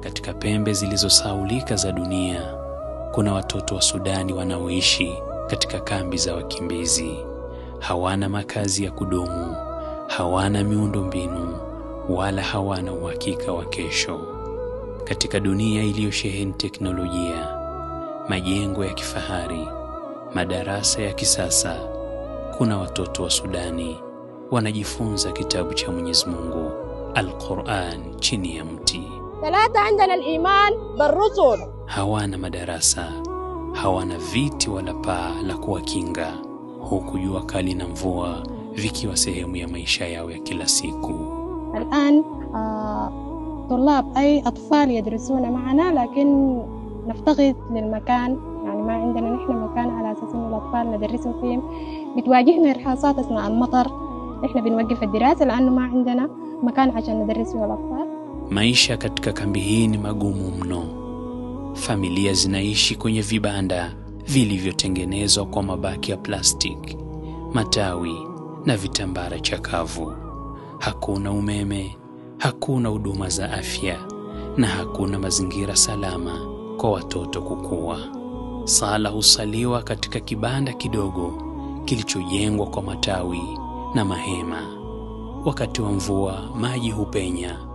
Katika pembe zilizosahaulika za dunia, kuna watoto wa Sudani wanaoishi katika kambi za wakimbizi. Hawana makazi ya kudumu, hawana miundombinu, wala hawana uhakika wa kesho. Katika dunia iliyosheheni teknolojia, majengo ya kifahari, madarasa ya kisasa, kuna watoto wa Sudani wanajifunza kitabu cha Mwenyezi Mungu, Al-Quran, chini ya mti. ثلاثة عندنا الإيمان بالرسل. Hawana madarasa, hawana viti wala paa la kuwakinga, huku jua kali na mvua vikiwa sehemu ya maisha yao ya kila siku. الآن طلاب أي أطفال يدرسون معنا، لكن نفتقد للمكان، يعني ما عندنا نحن مكان على أساس إنه الأطفال ندرسهم فيه. بتواجهنا إرهاصات أثناء المطر، نحن بنوقف الدراسة لأنه ما عندنا مكان عشان ندرس فيه الأطفال. Maisha katika kambi hii ni magumu mno. Familia zinaishi kwenye vibanda vilivyotengenezwa kwa mabaki ya plastiki, matawi na vitambara chakavu. Hakuna umeme, hakuna huduma za afya na hakuna mazingira salama kwa watoto kukua. Sala husaliwa katika kibanda kidogo kilichojengwa kwa matawi na mahema. Wakati wa mvua maji hupenya